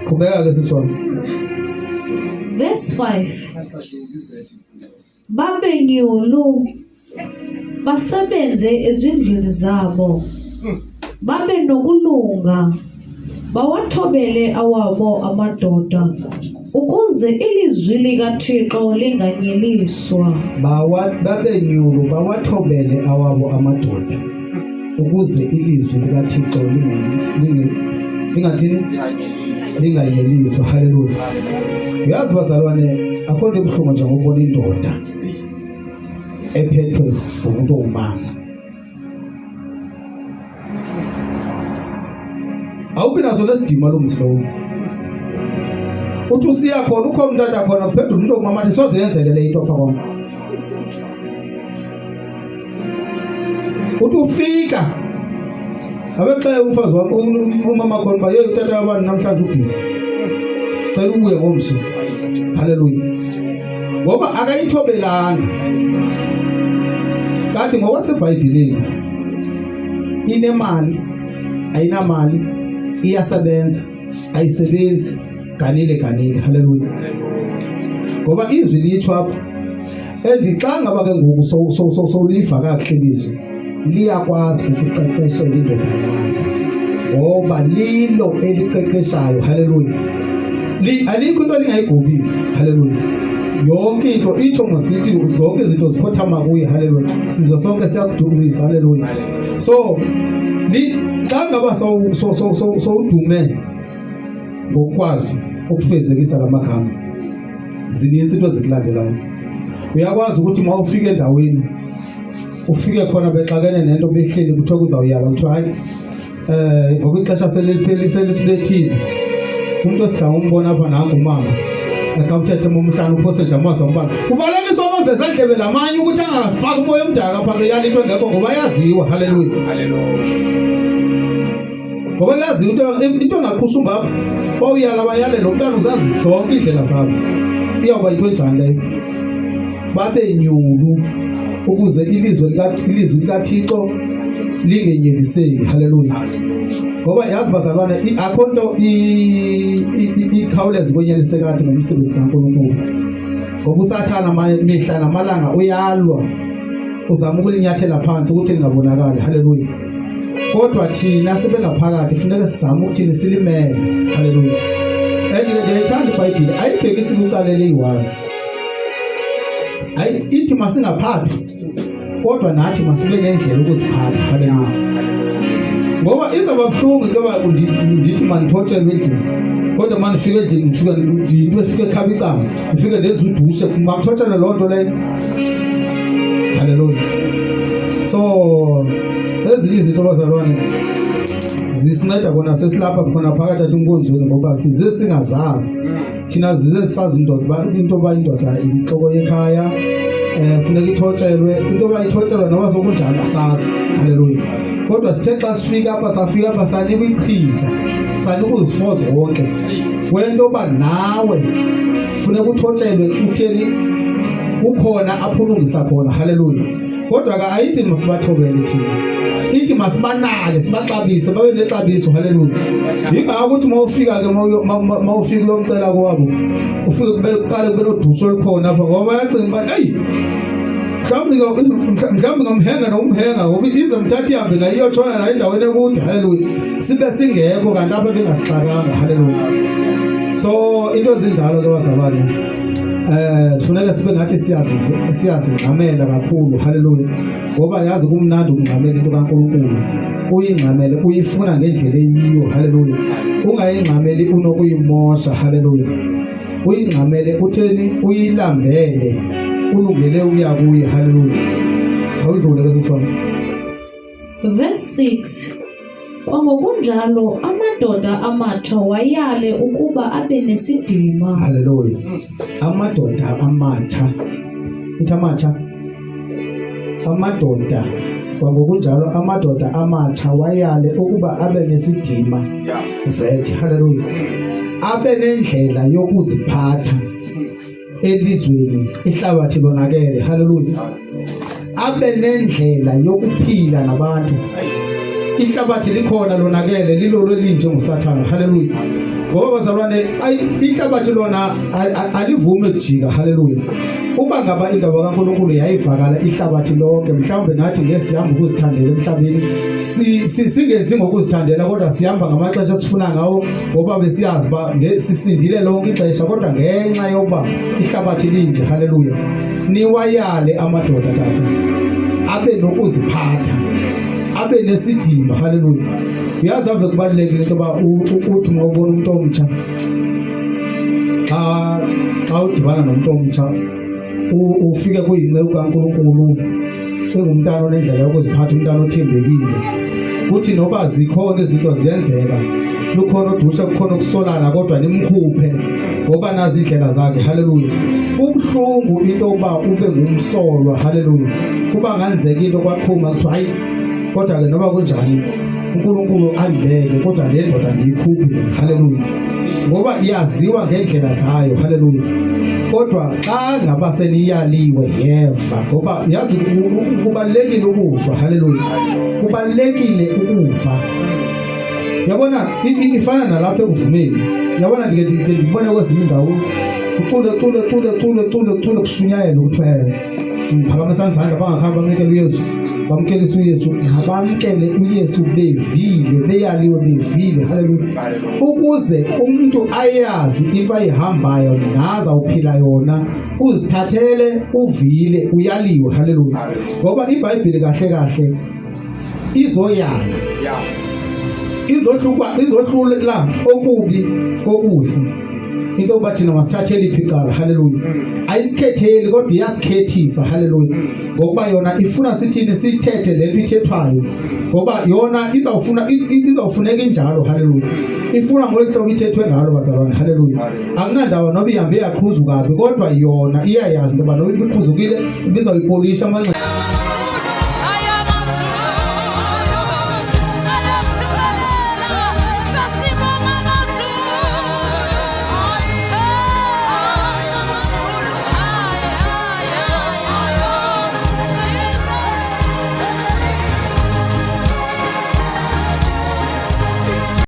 Qhubeka ke sisi wam. Verse 5. Babe nyulu basebenze ezindlwini zabo. Babe nokulunga bawathobele awabo amadoda ukuze ilizwi likaThixo linganyeliswa. Bawa babe nyulu bawathobele awabo amadoda ukuze ilizwi likaThixo lingathini linganyeliswa. Haleluya. Uyazi bazalwane, akho nto ebuhlungu njengokubona indoda ephethwe ngumuntu ongumama. Awubi naso nesidima lo mzi lowo. Uthi usiya khona ukhona umntana khona kuphendula umuntu ongumama athi soze yenzeke le into apha kwam. Uthi ufika abexele umfazi wam umama khona uba yeyi utata wabantu namhlanje ubhizi cela ubuye ngomso. Haleluya. Ngoba akayithobelanga. Kanti ngokwasebhayibhileni inemali ayinamali iyasebenza ayisebenzi ganile ganile. Haleluya. Ngoba izwi litsho apha and xa ngaba ke ngoku sowuliva kakuhle ilizwi liyakwazi ukuqeqeshela indoda yakho ngoba lilo eliqeqeshayo. Haleluya. Alikho into elingayigobisi. Haleluya. Yonke into itsho ngosithi zonke izinto zikhothama kuye. Haleluya. Sizwe sonke siyakudumisa. Haleluya. So xa ngaba sowudume ngokukwazi ukufezekisa la magama, zininzi into ezikulandelayo. Uyakwazi ukuthi uma ufika endaweni ufike khona bexakene nento behleli kuthiwa kuzawuyala kuthiwa hayi ngoba ixesha selilipheli selisibethile umuntu esidla umbona apha nangu umama akawuthethe umhlana uphose nje amazwi ambala kubalekiswa amaveza ndlebe lamanye ukuthi angafaki umoya omdaka pha ke yala into engekho ngoba yaziwa. Haleluya. Haleluya. Ngoba yaziwa into engaqhushumba apha bawuyala bayale lo mntana uzazi zonke iindlela zabo iyawuba yinto enjani leyo. Babe nyulu ukuze ilizwi likaThixo lingenyeliseki. Haleluya. Ngoba yazi bazalwane akho nto ikhawuleza ukwenyeliseka kathi ngomsebenzi kaNkulunkulu. Ngoba uSathana mihla namalanga uyalwa uzama ukulinyathela phansi ukuthi lingabonakali. Haleluya. Kodwa thina sibengaphakathi funeka sizame ukuthini silimele. Haleluya. And ndiyayithanda iBhayibhile ayibhekisi kwicala eliyi-one. Hayi ithi masingaphathwa kodwa nathi masibe nendlela ukuziphatha. Haleluya. Ngoba izawuba buhlungu into yoba ndithi mandithotshelwe endlini kodwa uma ndifika endlini ndifika ndiyinto efika ekhaba icamba ndifike ndenze udushe makuthotshelwe loo nto leyo. Haleluya. So ezinye izinto bazalwane zisinceda kona sesilapha khona phakathi athi inkonzweni ngoba size singazazi thina zize sisazi indoda uba into yoba indoda intloko yekhaya funeka ithotshelwe into yoba ithotshelwe noba sokunjani asazi. Haleluya. Kodwa sithe xa sifika apha safika apha sanikwa ichiza sanikwa uzifo zonke wento yoba nawe funeka uthotshelwe utheni kukhona apho ulungisa khona. Haleluya. Kodwa ke ayithi masibathobele thina, ithi masibanake sibaxabise babe nexabiso. Haleluya. Yingako ukuthi uma ufika ke uma ufika uyomcela kwabo ufike kumele kuqale kube noduso olukhona apha ngoba bayacinga uba eyi mhlawumbi ngamhenga nokumhenga ngoba ize mthatha ihambe nayo iyotshona nayo endaweni ekude. Haleluya. Sibe singekho kanti apha bengasixakanga. Haleluya. So into ezinjalo ke bazalwane sifuneka sibe ngathi siyazingxamela kakhulu. Haleluya. Ngoba yazi kumnandi ukungxamela into kaNkulunkulu, uyingxamele uyifuna ngendlela eyiyo. Haleluya. Ungayingxameli unokuyimosha. Haleluya. Uyingxamele utheni uyilambele ulungele uya kuye. Haleluya. Awudlule ke sisi wami. Verse 6. Kwangokunjalo amadoda amatsha wayale ukuba abe nesidima. Haleluya. Amadoda amatsha ithi amatsha amadoda kwangokunjalo amadoda amatsha wayale ukuba abe nesidima. Z. Haleluya. Abe nendlela yokuziphatha elizweni ihlabathi lonakele. Haleluya. Abe nendlela yokuphila nabantu. Ihlabathi likhona lonakele lilolo elinje nguSathana. Haleluya. Ngoba bazalwane, ihlabathi lona alivumi kujika. Haleluya. Uba ngaba indaba kaNkulunkulu yayivakala ihlabathi lonke, mhlawumbe nathi ngeke sihambe ukuzithandela emhlabeni, singenzi ngokuzithandela, kodwa sihamba ngamaxesha esifuna ngawo, ngoba besiyazi uba sisindile lonke ixesha, kodwa ngenxa yokuba ihlabathi linje. Haleluya. Niwayale amadoda tata abe nokuziphatha, abe nesidima. Haleluya. Uyazi ave kubalulekile into yoba uthi uma ubona umuntu omtsha, xa udibana nomuntu omtsha, ufike kuyinceku kaNkulunkulu, engumntana onendlela yokuziphatha, umntana othembekile, kuthi noba zikhona izinto ziyenzeka, lukhona udushe, kukhona ukusolana, kodwa nimkhuphe ngoba nazi indlela zakhe. Haleluya. Kubuhlungu into yokuba ube ngumsolwa. Haleluya. Kuba ngenzeka into kwaqhuma kuthiwa hayi, kodwa ke noba kunjani uNkulunkulu andibeke, kodwa le ndoda ndiyikhuphe. Haleluya. Ngoba iyaziwa ngendlela zayo. Haleluya. Kodwa xa ngaba seniyaliwe yeva, ngoba yazi kubalulekile ukuva. Haleluya. Kubalulekile ukuva. Yabona ifana nalapha ekuvumeni. Yabona ndike ndibone kwezinye indawo ucule cule cule cule cule cule kushunyayelwe kuthiwa phakamisani izandla, bangakhambi bamnikele uYesu, bamkelise uYesu, nabamkele uYesu bevile, beyaliwe bevile. Haleluya. Ukuze umuntu ayazi into ayihambayo nazawuphila yona, uzithathele uvile, uyaliwe. Haleluya. Ngoba iBhayibheli kahle kahle izoyala, izohluka, izohlula okubi kokuhle, into yokuba thina masithathele iphi icala. Haleluya. Ayisikhetheli kodwa iyasikhethisa. Haleluya. Ngokuba yona ifuna sithini, sithethe le nto ithethwayo, ngoba yona izawufuna izawufuneka injalo. Haleluya. Ifuna ngolu hlobo ithethwe ngalo, bazalwane. Haleluya. Akunandaba noba ihambe yaqhuzuka phi, kodwa yona iyayazi into yoba noba ibiqhuzukile ibizawuyipolisha amanxeba.